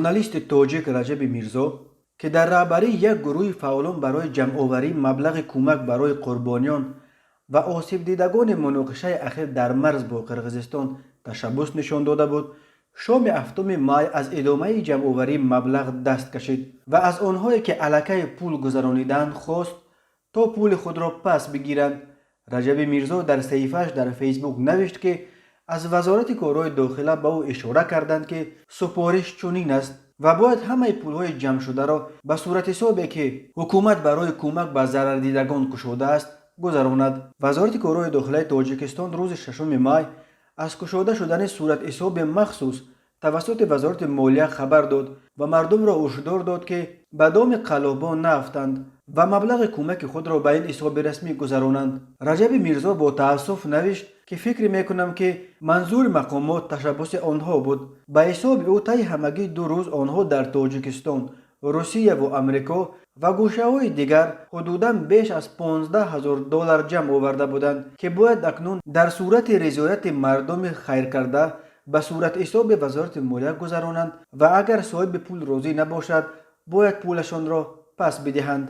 Журналисти тоҷик Раҷаби Мирзо, ки дар раҳбарии як гурӯҳи фаъолон барои ҷамъоварии маблағи кӯмак барои қурбониён ва осебдидагони муноқишаи ахир дар марз бо Қирғизистон ташаббус нишон дода буд, шоми 7 май аз идомаи ҷамъоварии маблағ даст кашид ва аз онҳое, ки аллакай пул гузаронидаанд, хост, то пули худро пас бигиранд. Раҷаби Мирзо дар саҳифааш дар Фейсбук навишт, ки аз Вазорати корҳои дохила ба ӯ ишора карданд, ки супориш чунин аст ва бояд ҳамаи пулҳои ҷамъшударо ба суратҳисобе, ки ҳукумат барои кӯмак ба зарардидагон кушодааст, гузаронад. Вазорати корҳои дохилаи Тоҷикистон рӯзи 6 май аз кушода шудани суратҳисоби махсус тавассути Вазорати молия хабар дод ва мардумро ҳушдор дод, ки ба доми қаллобон наафтанд ва маблағи кӯмаки худро ба ин ҳисоби расмӣ гузаронанд. Раҷаби Мирзо бо таассуф навишт, ки фикр мекунам, ки манзури мақомот ташаббуси онҳо буд. Ба ҳисоби ӯ, таи ҳамагӣ 2 рӯз онҳо дар Тоҷикистон, Русияву Амрико ва гӯшаҳои дигар ҳудудан беш аз 15 ҳазор доллар ҷамъ оварда буданд, ки бояд акнун дар сурати ризояти мардуми хайркарда ба суратҳисоби Вазорати молия гузаронанд ва агар соҳиби пул розӣ набошад, бояд пулашонро пас бидиҳанд.